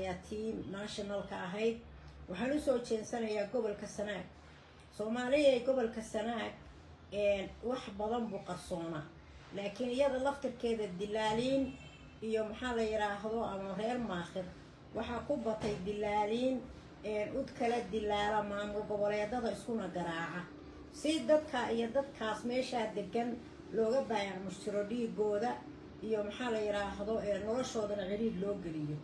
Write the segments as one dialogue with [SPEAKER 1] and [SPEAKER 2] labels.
[SPEAKER 1] hadlayaa tii nationalka ahayd. Waxaan usoo jeensanayaa gobolka Sanaag. Soomaaliya ee gobolka Sanaag wax badan buu qarsoonaa, laakiin iyada laftirkeeda dilaaliin iyo, maxaa la yidhaahdo, ama reer Maakhir waxaa ku batay dilaaliin ud kala dilaala maamul goboleedada, iskuna garaaca si dadka iyo dadkaas meeshaa degan looga baayac mushtiro dhiigooda iyo, maxaa la yidhaahdo, noloshoodana ciriir loo geliyo.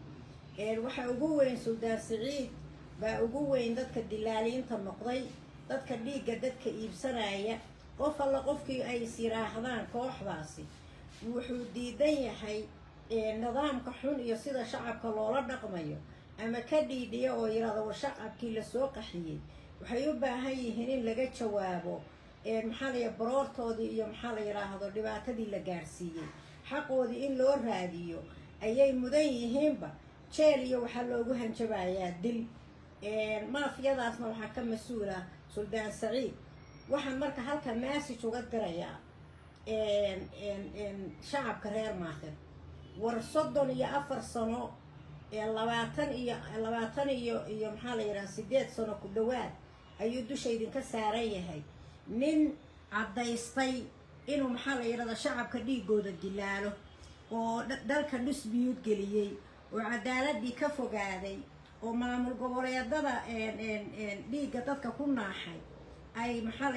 [SPEAKER 1] Waxaa ugu weyn Suldaan Siciid baa ugu weyn dadka dilaaliinta noqday, dadka dhiigga dadka iibsanaya. Qof alla qofkii ay is yidhaahdaan kooxdaasi wuxuu diidan yahay nidaamka xun iyo sida shacabka loola dhaqmayo ama ka dhiidhiya oo yidhahdo, "War, shacabkii lasoo qaxiyey waxay u baahan yihiin in laga jawaabo, maxaa la yidhaha, baroortoodii iyo, maxaa la yidhaahdo, dhibaatadii la gaarsiiyey, xaqoodii in loo raadiyo ayay mudan yihiinba," jeel iyo waxaa loogu hanjabayaa dil. Maafiyadaasna waxaa ka mas-uula Suldaan Saciid. Waxaan marka halka message uga dirayaa shacabka reer Maakhir: war, 34 sano, 20 iyo 20 iyo, maxaa la yidhaha, 8 sano ku dhawaad ayuu dusha idinka saaran yahay nin caddaystay inuu, maxaa la yidhahda, shacabka dhiigooda dilaalo oo dalka dhusbiyuud geliyey oo cadaaladii ka fogaaday oo maamul goboleedada dhiigga dadka ku naaxay ay, maxaa la